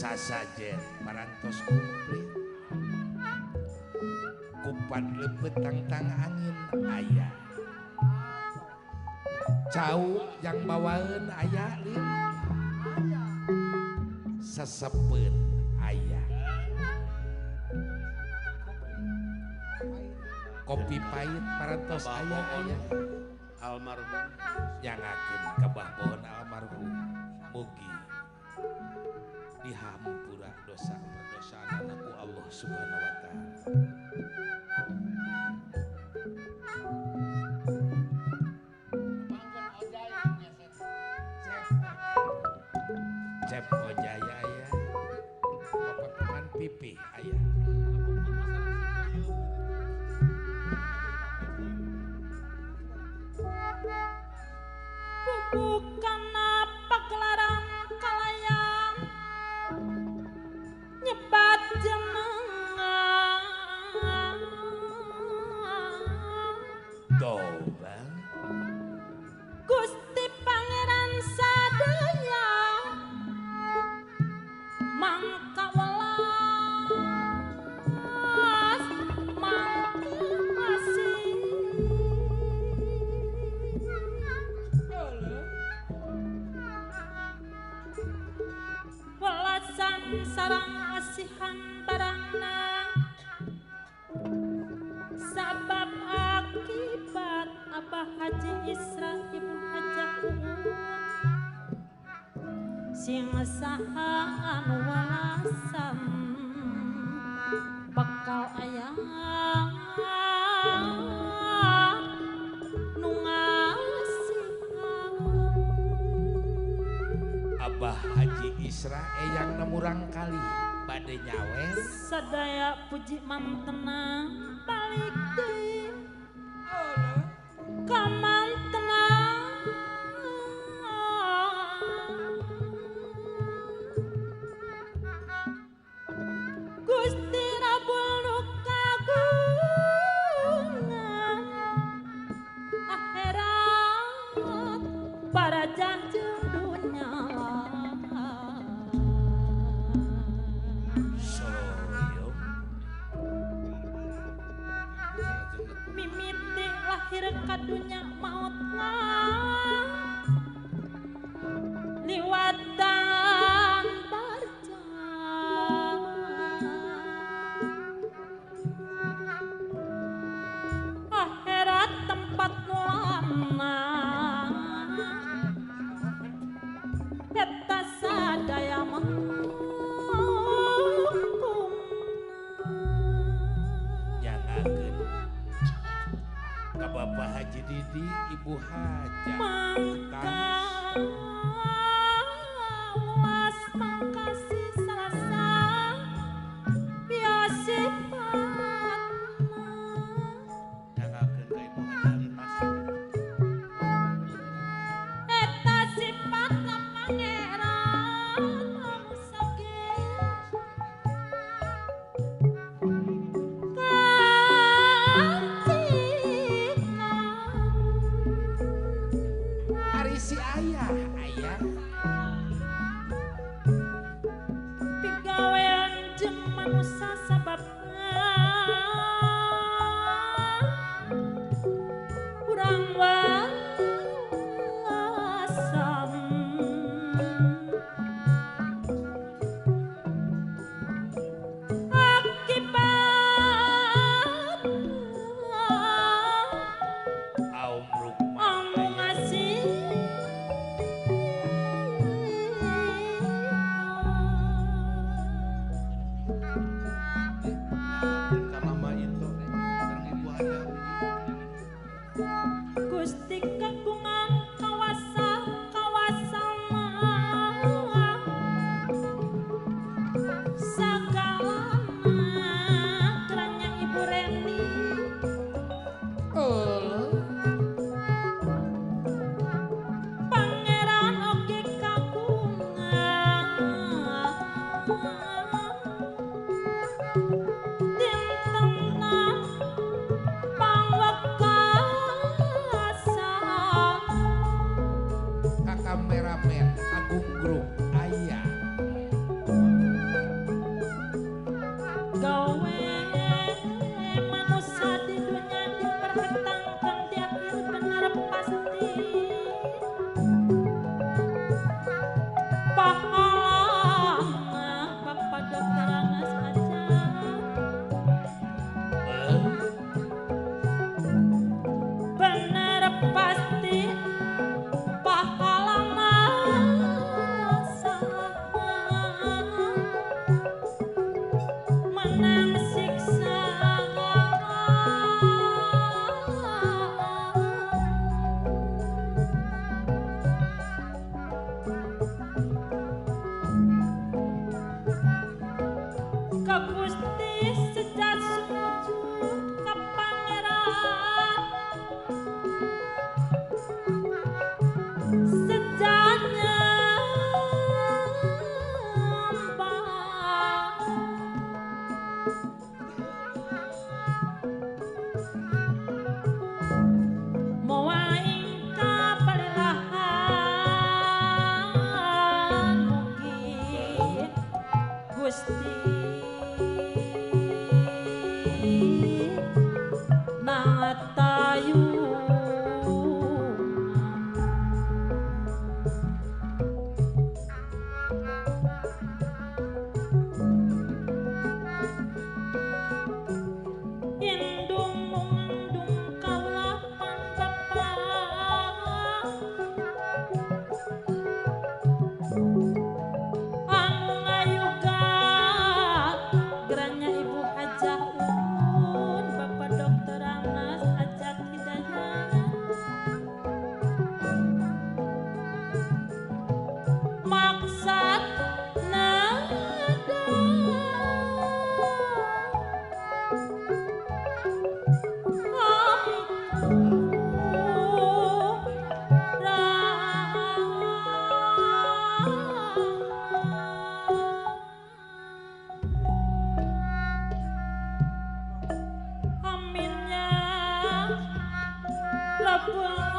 Sasajen parantos komplit. Kupat leupet tangtang angin aya. Cau yang bawaeun aya lin. Sesepeun aya. Kopi pahit parantos aya aya. Almarhum nyangakeun ka Bah Bohon almarhum mugi dihampura dosa perdosaan ku Allah Subhanahu wa taala. Cep Ojaya aya, Bapak Pipi aya. Bubukana pagelaran kalayan nyebat jenengan Toba Gusti Pangeran sadaya mangka welas mangka asih welasan sarang asihan barangna sabab akibat Abah Haji Isra Ibu Hajah sing saha anu welasan bakal aya nu ngasihan. Abah Haji Isra eyang nemurang kali bade nyawer sadaya puji mantena balik deui ka mantena Gusti Rabbul nu kagungan akhirat para janjeng dunya. Mimiti lahir ka dunya maut liwatan barjang akhirat tempat mulana eta sadaya nyangakeun ka Bapak Haji Didi Ibu Hajah mangka was mangkasi salasa biasifatna nyangakeun ka Ibu Hajah Entas eta sifatna pangeran anu saged Ari si ayah ayah. Abah.